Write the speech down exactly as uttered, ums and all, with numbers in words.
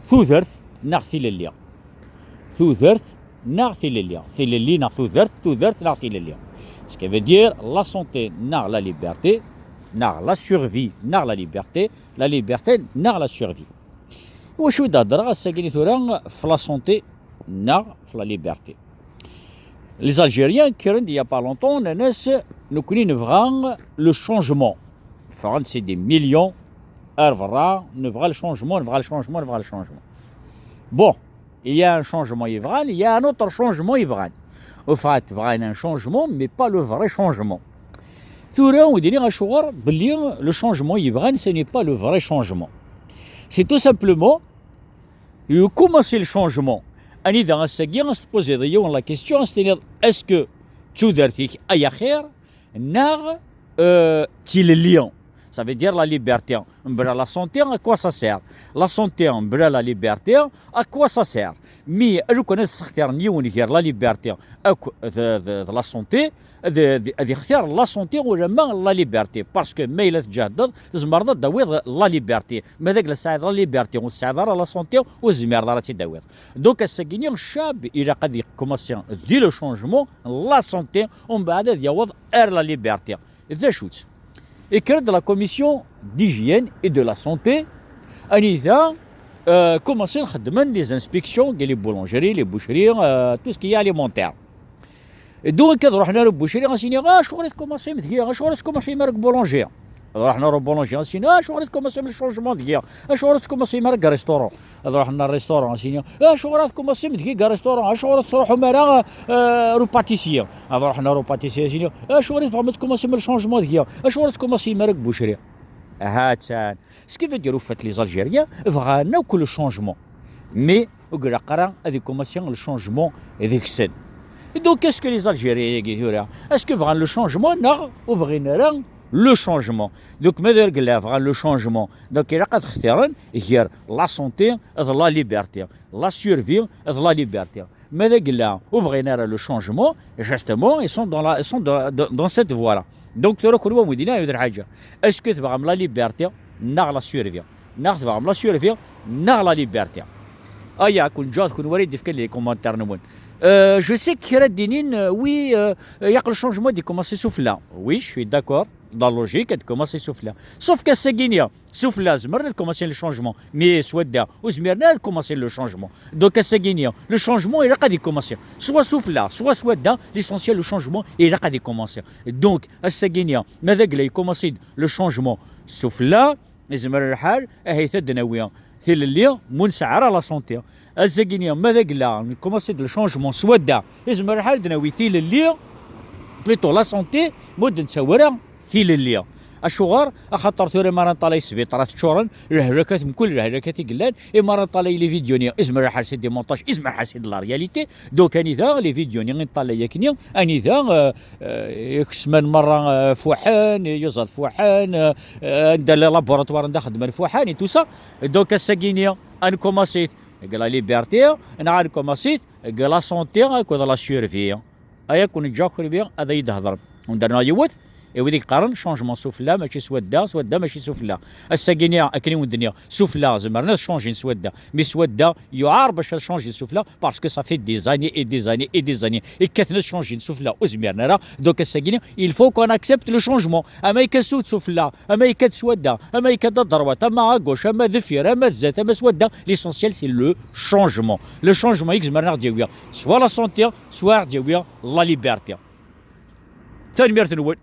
Tudert neɣ tilelli? Tudert neɣ tilelli? Tilelli neɣ tudert? Tudert neɣ tilelli? Ce qui veut dire la santé neɣ la liberté, neɣ la survie neɣ la liberté, la liberté neɣ la survie. Iwacu i d-heddreɣ ass-agi tura f la santé neɣ f la liberté? Les Algériens kkren-d il y a pas longtemps, nnan-as: "Nekkni nebɣa le changement." Ffɣen-d, c'est des millions ar berra, nebɣa le changement, nebɣa le changement, nebɣa le changement. Bon, il y a un changement i bɣan, il y a un autre changement i bɣan. Au fait, bɣan un changement, mais pas le vrai changement. Tura, ad d-iniɣ acuɣer belli le changement i bɣan, ce n'est pas le vrai changement. C'est tout simplement, commencer le changement. Anida ass-agi, ad s-tpoziḍ yiwen la question, ad s-tiniḍ: "Est-ce que d tudert-ik ay axir, neɣ, euh, d tilelli?" Ça veut dire la liberté. Mebla la santé, à quoi ça sert? La santé mebla la liberté, à quoi ça sert? Mais lukan ad sextiren yiwen gar la liberté akk d, d, d la santé, ad, ad, ad ixtir la santé ulamma la liberté. Parce que ma yella tǧehdeḍ, tzemreḍ ad d-tawiḍ la liberté. Ma d agla tesɛiḍ la liberté, ur tesɛiḍ ara la santé, ur tezmireḍ ara ad tt-id-tawiḍ. Donc ass-agi-nni, ccab ilaq ad yekkumansi di le changement, la santé, umbeɛd ad yaweḍ ar la liberté. D acu-tt? Yekker-d la commission d'hygiène et de la santé, anida, euh, commencen xeddmen les inspections deg les boulangeries, les boucheries, euh, tout ce qui est alimentaire. Et donc, ad ruḥen ar ubbucri, ad s-iniɣ: "Acuɣer i tkumasim deg-i? Acuɣer i tkumasim ar deg boulanger?" Ad ruḥen ar ubulunji, ad s-iniɣ: "Acuɣer i tkumasim le changement deg-i? Acuɣer i tkumasim ar deg restaurant?" Ad ruḥen ar restaurant, ad s-iniɣ: "Acuɣer i tkumasim deg-i deg restaurant? Acuɣer i tettruḥum ara, euh, ar upâtissier?" Ad ruḥen ar upâtissier, ad s-iniɣ: "Acuɣer i tebɣam ad tkumasim le changement deg-i? Acuɣer i tkumasim ar deg boucherie?" Ha-tt-an. Ce qui veut dire, au fait, les Algériens bɣan akk le changement. Mais ur ilaq ara ad ikumansi le changement deg-sen. Donc, est-ce que les Algériens-agi tura, est-ce que bɣan le changement neɣ ur bɣin ara le changement? Donc, ma d argla bɣan le changement, donc ilaq ad xtiren gar la santé d la liberté, la survie d la liberté. Ma d agla ur bɣin ara le changement, justement, ils sont dans la, ils sont dans, dans, dans cette voie-là. Donc, tura kunwi a wen-d-iniɣ yiwet lḥaǧa. Est-ce que tebɣam la liberté neɣ la survie? Neɣ tebɣam la survie neɣ la liberté? Aya, kun ǧǧeɣ kunwi ara yi-d-ifken les commentaires-nwen. Euh, je sais que kra d-inin, euh, oui, euh, ilaq le changement ad ikumansi sufella. Oui, je suis d'accord. Dans la logique, ad ikumansi sufella. Sauf qu'ass-agi-nni, sufella zemren ad commencer le changement, mais swadda ur zmiren ara ad commencer le changement. Donc ass-agi-nni, le changement ilaq ad commencer soit sufella, soit swadda, l'essentiel le changement ilaq ad commencer. Donc ass-agi-nni, ma d agla ikumansi le changement sufella, izmer lḥal, ahat ad d-nawi tilelli, ma ur nesɛi ara la santé. Ass-agi-nni, ma d agla, nkumansi-d le changement swadda, izmer lḥal ad d-nawi tilelli, plutôt la santé, ma ur d-nettawi ara tilelli. Acuɣer? Axaṭer tura mi ara neṭṭalay sbiṭarat ččuren, lehlakat, mkul lehlakat i yellan, i mi ara neṭṭalay les vidéos-nni, izmer lḥal c'est des montages, izmer lḥal c'est de la réalité. Donc anida les vidéos-nni i neṭṭalay akkenni, anida, euh, euh, ikesman merra, euh, fuḥen, yuẓad fuḥen, euh, euh, anda les laboratoires anda xeddmen fuḥen et tout ça. Donc ass-agi-nni, ad nkumansi-t deg la liberté, neɣ ad nkumansi-t deg la santé akked la survie. Aya kun ǧǧeɣ kunwi ad yi-d-hedrem. Ur d-rniɣ yiwet, i wid i yeqqaren changement sufella mačči swadda, swadda mačči sufella. Ass-agi-nni, akken i wen-d-nniɣ, sufella zemren ad changen swadda, mais swadda yuɛer bac ad changen sufella, parce que ça fait des années et des années et des années ikkaten ad changen sufella, ur zmiren ara. Donc ass-agi-nni, il faut qu'on accepte le changement. Ama ikka sud sufella, ama ikka-d swadda, ama ikka-d à droite, ama à gauche, ama deffir, ama zdat, ama swadda, l'essentiel c'est le changement. Le changement i izemren ad ɣ-d-yawi soit la santé, soit ad ɣ-d-yawi la liberté. Tanemmirt-nwen.